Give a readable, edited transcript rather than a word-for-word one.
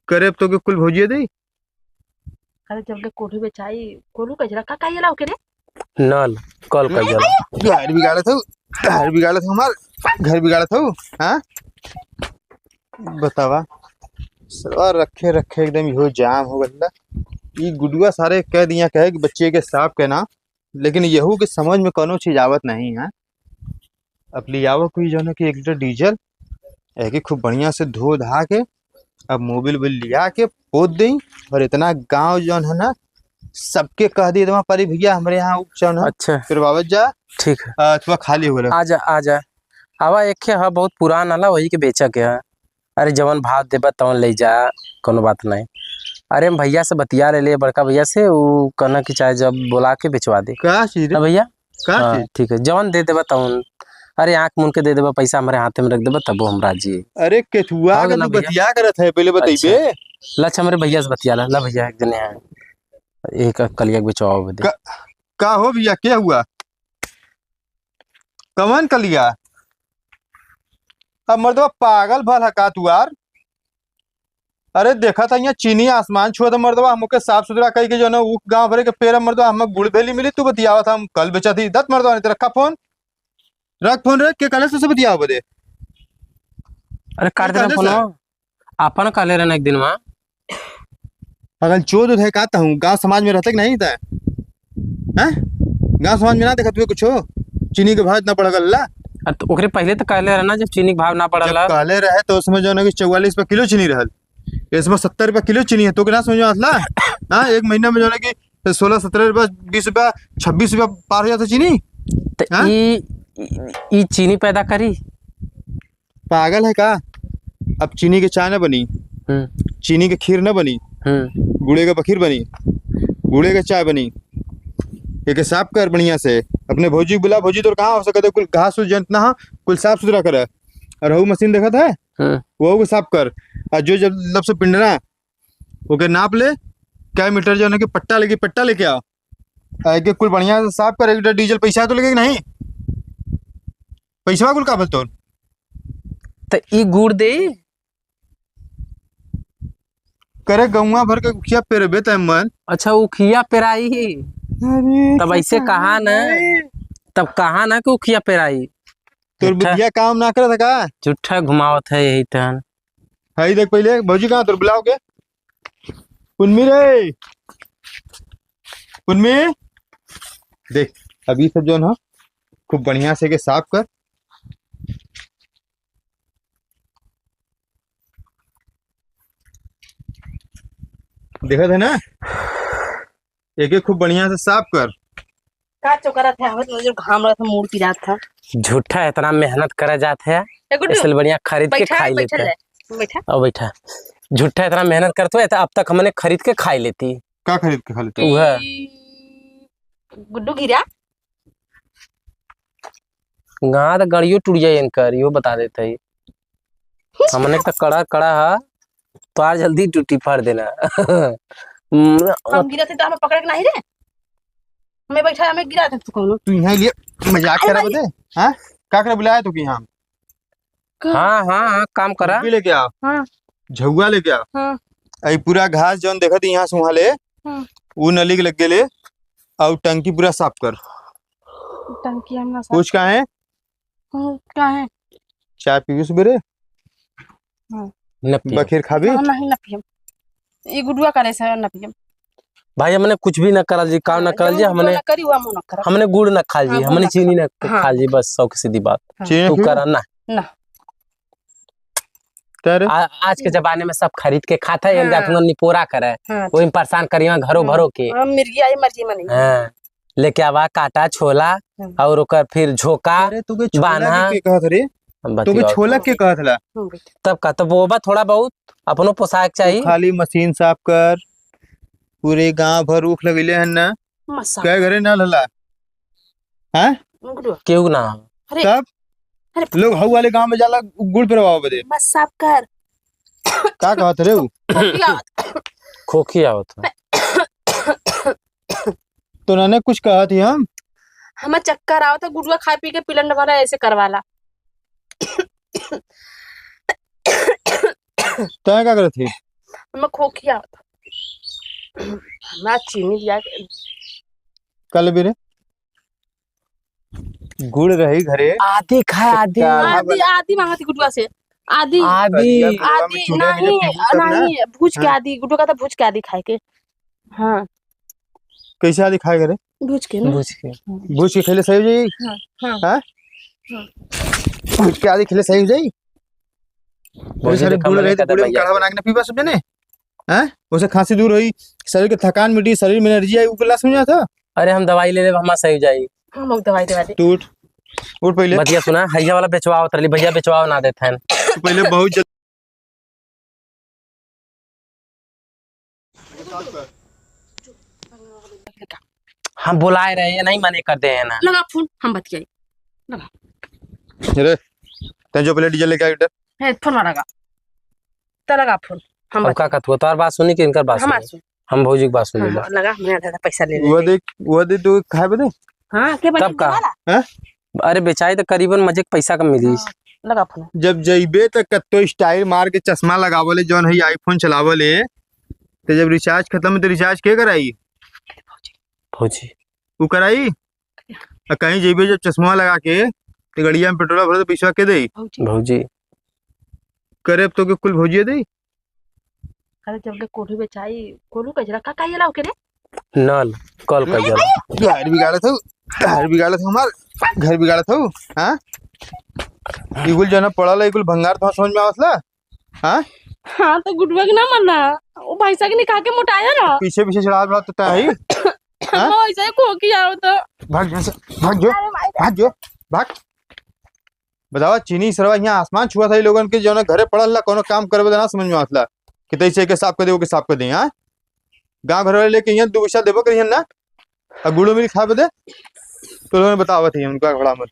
करे अब तो के कुल भौजिए दे। अरे जब ले कोल्हू बेचाई, कोल्हू कजरा का का ये के रे? नल कल कह जाला। घर बिगाड़त हो, घर बिगाड़त हो हमार, घर बिगाड़त हो। हाँ बतावा सरवा रखे रखे एकदम इहो जाम हो गइल। ई गुडुआ सारे कह दिया कहे कि बच्चे के साफ के ना, लेकिन यहू के समझ में कोनो चीज आवत नहीं है। अब लियावो कोई जो है कि 1 लीटर डीजल एक खूब बढ़िया से धो धा के अब मोबिल बिल लिया के पोत दई और इतना गांव जौन है ना सबके कह दिए दमा परी भैया हमारे यहाँ उपचन है। अच्छा फिर बाबत जा। ठीक है। थोड़ा खाली हो रहा। आ जा आ जा। आवा एक है बहुत पुराना ला वही के बेचा के है। अरे जवन भाव देबा तवन ले जा, कोनो बात नहीं। अरे हम भैया से बतिया ले ले, बड़का भैया से, वो कहना कि चाहे जब बुला के बेचवा दे। का चीज रे? भैया का हाँ, चीज? ठीक है जवन दे देबा तवन। अरे आंख मुन के दे देबा, पैसा हमारे हाथे में रख देबा तबो हम राजी। अरे केथुआ हाँ के ना तू भैया। बतिया करत है, पहले बतइबे। लछ हमारे भैया से बतिया ला। ला भैया एक जने है एक कलिया के बेचवाओ दे। का हो भैया क्या हुआ? कवन कलिया? अब मर्दवा पागल भल हका तू यार। अरे देखा था यहाँ चीनी आसमान छुआ था मर्दवा, हमके साफ सुथरा कही के जो ना ऊ गांव भरे के पेड़ मर्दवा हम गुड़ भेली मिली, तू बतियावा था हम कल बेचा थी। दत मर्दवा नहीं तो रखा फोन, रख फोन रे, के कल से बतियावा बदे। अरे काट देना कहले फोन से? अपन कहले रहना एक दिन वहाँ। अगर चोद है का हूँ गांव समाज में रहते कि नहीं था? हैं गांव समाज में ना देखत हुए कुछ चीनी के भाव इतना बढ़ गल। अरे तो ओकरे पहले तो कहले रहना जब चीनी के भाव ना जब पड़ल। कहले रहे तो उसमें जो है ना कि 44 रुपये किलो चीनी रहल, इसमें 70 रुपये किलो चीनी है, तो के ना समझ में आतला? हाँ एक महीना में जो है ना कि 16-17 रुपया 20 रुपया 26 रुपया पार हो जाता चीनी। तो हाँ? ई ई चीनी पैदा करी। पागल है का? अब चीनी के चाय ना बनी, चीनी के खीर ना बनी, गुड़े का बखीर बनी, गुड़े का चाय बनी। एक साफ कर बढ़िया से अपने भौजी को बुला, भौजी तो कहाँ हो सकता है कुल घास उस जंतना हा, कुल साफ सुथरा करे। और हऊ मशीन देखत है वो को साफ कर। और जो जब लब से पिंडना ओके नाप ले क्या मीटर जो है कि पट्टा लेके पट्टा लेके आओ, आए कुल बढ़िया से साफ कर। 1 लीटर डीजल पैसा तो लगेगा नहीं, पैसा कुल का बोल तो तो ई गुड़ दे करे गौवा भर के उखिया पेरबे त मन। अच्छा उखिया पेराई तब ऐसे कहा ना, तब कहा ना कि उखिया पेराई। तोर बुद्धिया काम ना करत का? झूठा घुमावत है यही तहन। हाई देख पहले भौजी कहाँ तोर बुलाओ के पुन्मी रे पुन्मी देख अभी सब जोन हो खूब बढ़िया से के साफ कर। देखा था ना एक एक खूब बढ़िया से साफ कर। का चोकरा था हमें तो जो घाम रहा था मूड पी रहा था। झूठा इतना मेहनत करा जाते है, ए गुड्डू, इसलिए बढ़िया खरीद के बैठा खाई बैठा लेते हैं। ले बैठा और बैठा झूठा इतना मेहनत करते हो तो अब तक हमने खरीद के खाई लेती। का खरीद के खा लेती? वह गुड्डू गिरा गाँव तो गड़ियो टूट जाए इनकर, यो बता देते ही हमने तो कड़ा कड़ा है तो आज जल्दी टूटी फाड़ देना। हम गिरा थे तो हमें पकड़ के नहीं रे, हमें बैठा हमें गिरा थे तू कौन तू यहाँ लिए मजाक करा बते? हां का करे बुलाया तू की यहाँ? हाँ हाँ हाँ काम करा लेके आओ। हाँ झुआ लेके आओ। हाँ आई पूरा घास जौन देखत यहाँ से वहां ले वो नली के लग गेले और टंकी पूरा साफ कर। टंकी हम ना साफ पूछ का है? का है? चाय पीबी सवेरे? न पियो। बखेर खाबी? नहीं न पियम, ई गुडुआ करे से न पियम। भाई हमने कुछ भी न करल जी, काम न करल जी, हमने न करी हुआ मुंह न कर, हमने गुड़ न खाल जी, हमने चीनी न खाल जी, बस सौ की सीधी बात। तू करा ना ना। आज के जमाने में सब खरीद के खाता है, जात निपोरा करे वही परेशान करी घरों भरो के। मिर्गी आई मर्जी में नहीं लेके आवा काटा छोला और ओकर फिर झोका। अरे तू बाना के कहत रे, तू छोला के कहत ला तब का तो बोबा थोड़ा बहुत अपनो पोशाक चाहिए। खाली मशीन साफ कर, पूरे गांव भर ऊख लगले हन ना, क्या घरे ना लला हां केहू ना। तब लोग हऊ वाले गांव में जाला गुड़ पेरवाओ बदे। बस साफ कर। का कहत रे ऊ? खोखी आवत तो नाने कुछ कहत ही हम। हमें चक्कर आवत है गुड़ुआ खा पी के पिलन वाला ऐसे करवाला। तय का करत ही? हम खोखिया हमरा चीनी लिया कल भी रे गुड़ रही घरे आधी खाए आधी आधी आधी मांगती गुटुआ से आधी आधी आधी नहीं नहीं भूज के आधी गुटुआ का तो भूज के आधी खाए के। हाँ कैसे आधी खाए घरे? भूज के ना, भूज के, भूज के खेले सही हो जाई। हां हां भूज के आधी खेले सही हो जाई। सारे गुड़ रहे तो गुड़ में काढ़ा बना के ना पीबा सब जने। हैं उसे खांसी दूर होई, शरीर के थकान मिटी, शरीर में एनर्जी आई, उ गिलास में जाता। अरे हम दवाई ले ले हम सही हो जाई। हम दवाई दवा दे। तू उठ उठ पहले बतिया सुना, हैया वाला बेचवाओ तरली भैया बेचवाओ ना देते हैं पहले बहुत हम बुलाए रहे हैं नहीं मने कर दे हैं ना। लगा फोन हम बतियाई लगा अरे ते जो पहले डीजल लेके आ इधर है फोन लगा त लगा फोन हम अब का कहत तोर बात सुनी कि इनकर बात सुनी? हम भौजी की बात सुनी लगा हमने आधा पैसा ले ले वो देख वो दे तू खाए बदे। हां के तब का हां अरे बेचाई तो करीबन मजे के पैसा कम मिली। लगा फोन जब जइबे त कत्तो स्टाइल मार के चश्मा लगावले जौन है आईफोन चलावले तो जब रिचार्ज खत्म तो रिचार्ज के कराई? भौजी वो कराई। और कहीं जइबे जब चश्मा लगा के तो गड़िया में पेट्रोल भरे तो पैसा के देई? भौजी करे अब तो के कुल भौजी देई। अरे जब ले कोल्हू बेचाई कोल्हू कजरा का काहे लाओ के रे नल कल कजरा घर बिगाड़त हो, घर बिगाड़त हो, हमार घर बिगाड़त हो। हां इगुल जना पड़ल है इगुल भंगार तो समझ में आवतला। हां हां तो गुडवा के ना मरना ओ भाई साहब ने खा के मोटाया ना पीछे पीछे चढ़ा बड़ा तो है। हां ऐसे खोकी आओ तो भाग जा भाग जो भाग जो भाग। बतावा चीनी सरवा यहां आसमान छुआ था लोगन के जौना घरे पड़ल ला कोनो काम करबे ना समझ में आवतला कि तैसे के साफ कर दे वो के साफ कर दे। हां गांव घर वाले लेके यहां दो पैसा देबो करिहन ना और गुड़ो मिल खा बदे तो लोगन बतावत है उनका घोड़ा मत।